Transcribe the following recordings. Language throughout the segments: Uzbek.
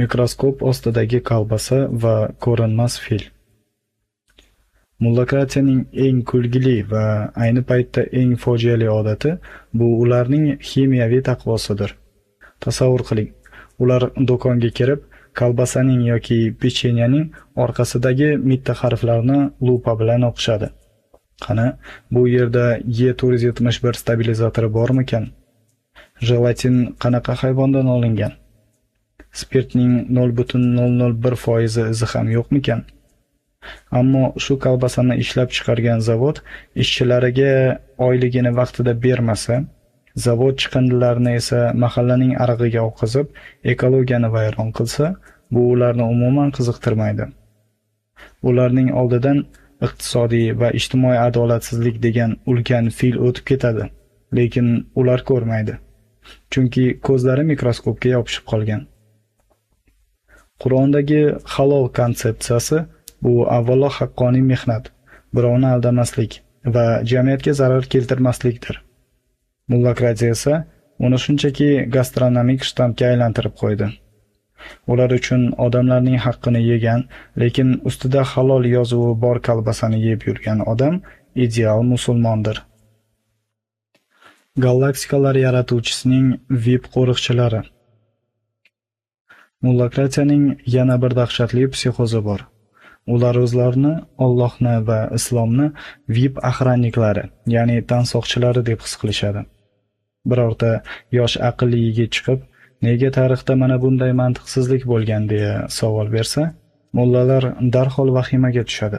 Mikroskop ostidagi kolbasa va ko'rinmas fil. Mullokratiyaning eng kulgili va ayni paytda eng fojiali odati bu ularning ximiyaviy taqvosidir. Tasavvur qiling, ular do'konga kirib, kolbasaning yoki pechenyening orqasidagi mitta harflarni lupa bilan o'qishadi. Qani, bu yerda E471 stabilizatori bormikan? Jelatin qanaqa hayvondan olingan? Spirtning 0,001% izi ham yo'qmikan? Ammo shu kolbasani ishlab chiqargan zavod ishchilariga oyligini vaqtida bermasa, zavod chiqindilarini esa mahallaning arig'iga oqizib, ekologiyani vayron qilsa, bu ularni umuman qiziqtirmaydi. Ularning oldidan iqtisodiy va ijtimoiy adolatsizlik degan ulkan fil o'tib ketadi, lekin ular ko'rmaydi. Chunki ko'zlari mikroskopga yopishib qolgan. Qur'ondagi halol konsepsiyasi bu avvalo haqqoniy mehnat, birovni aldamaslik va jamiyatga zarar keltirmaslikdir. Mullokratiya esa uni shunchaki gastronomik shtampga aylantirib qo'ydi. Ular uchun odamlarning haqqini yegan, lekin ustida halol yozuvi bor kolbasani yeb yurgan odam ideal musulmondir. Galaktikalar yaratuvchisining VIP qo'riqchilari. Mullokratiyaning yana bir dahshatli psixozi bor. Ular o'zlarini Allohni va islomni VIP охранниклari, ya'ni tansoqchilari deb his qilishadi. Birorta yosh aqlli yigit chiqib, nega tarixda mana bunday mantiqsizlik bo'lgan deya savol bersa, mullalar darhol vahimaga tushadi.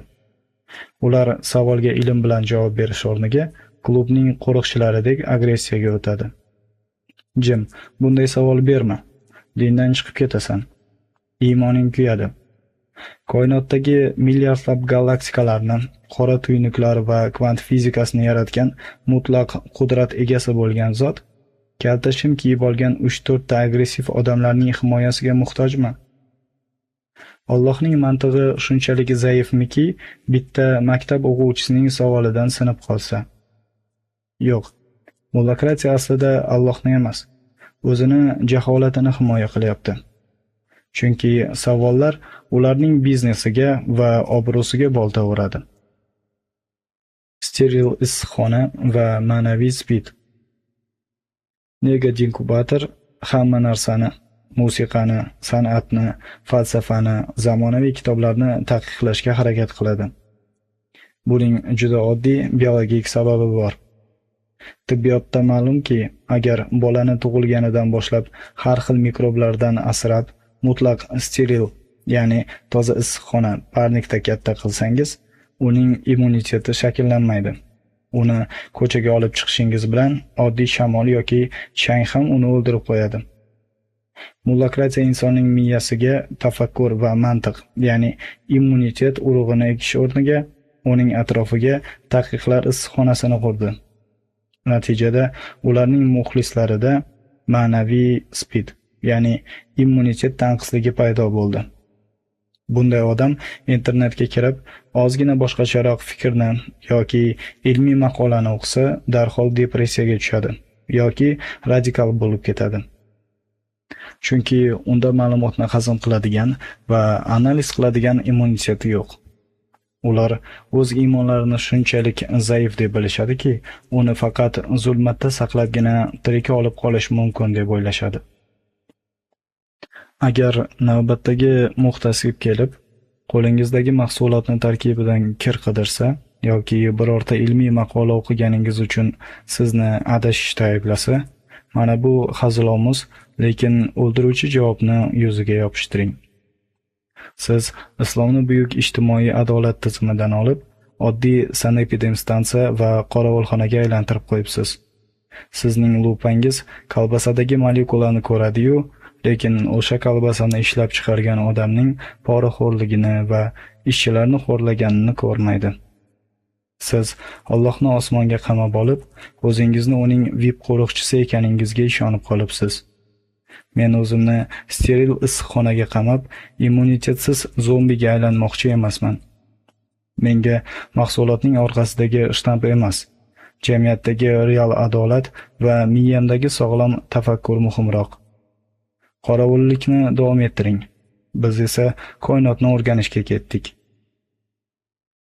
Ular savolga ilm bilan javob berish o'rniga klubning qo'riqchilaridek agressiyaga o'tadi. Jim, bunday savol berma. Dindan chiqib ketasan. Iymoning kuyadi. Koinotdagi milliardlab galaktikalarni, qora tuynuklar va kvant fizikasini yaratgan mutlaq qudrat egasi bo'lgan zot kalta shim kiyib olgan 3-4 ta agressiv odamlarning himoyasiga muhtojmi? Allohning mantig'i shunchalik zaifmiki, bitta maktab o'quvchisining savolidan sinib qolsa? Yo'q. Mullokratiya aslida Allohni emas, o'zini jaholatini himoya qilyapti. Chunki savollar ularning biznesiga va obro'siga bolta uradi. Steril issiqxona va ma'naviy spid. Nega inkubator hamma narsani, musiqani, san'atni, falsafani, zamonaviy kitoblarni taqiqlashga harakat qiladi? Buning juda oddiy biologik sababi bor. Tibbiyotda ma'lumki, agar bolani tug'ilganidan boshlab har xil mikroblardan asrab, mutlaq steril, ya'ni toza issiqxona parnikda katta qilsangiz, uning immuniteti shakllanmaydi. Uni ko'chaga olib chiqishingiz bilan oddiy shamol yoki chang ham uni o'ldirib qo'yadi. Mullokratiya insonning miyasiga tafakkur va mantiq, ya'ni immunitet urug'ini ekish o'rniga uning atrofiga taqiqlar issiqxonasini qurdi. Natijada ularning muxlislarida ma'naviy spid, ya'ni immunitet tanqisligi paydo bo'ldi. Bunday odam internetga kirib, ozgina boshqacharoq fikrni yoki ilmiy maqolani o'qisa, darhol depressiyaga tushadi yoki radikal bo'lib ketadi. Chunki unda ma'lumotni hazm qiladigan va analiz qiladigan immuniteti yo'q. Ular o'z iymonlarini shunchalik zaif deb bilishadiki, uni faqat zulmatda saqlabgina tirik olib qolish mumkin deb o'ylashadi. Agar navbatdagi muhtasib kelib, qo'lingizdagi mahsulotni tarkibidan kir qidirsa yoki birorta ilmiy maqola o'qiganingiz uchun sizni adashishda ayblasa, mana bu hazilomuz, lekin o'ldiruvchi javobni yuziga yopishtiring. Siz islomni buyuk ijtimoiy adolat tizimidan olib, oddiy sanepidemstansiya va qorovulxonaga aylantirib qo'yibsiz. Sizning lupangiz kolbasadagi molekulani ko'radi-yu, lekin o'sha kolbasani ishlab chiqargan odamning poraxo'rligini va ishchilarni xo'rlaganini ko'rmaydi. Siz Allohni osmonga qamab olib, o'zingizni uning VIP qo'riqchisi ekaningizga ishonib qolibsiz. Men o'zimni steril issiqxonaga qamab, immunitetsiz zombiga aylanmoqchi emasman. Menga mahsulotning orqasidagi shtamp emas, jamiyatdagi real adolat va miyamdagi sog'lom tafakkur muhimroq. Qorovullikni davom ettiring. Biz esa koinotni o'rganishga ketdik.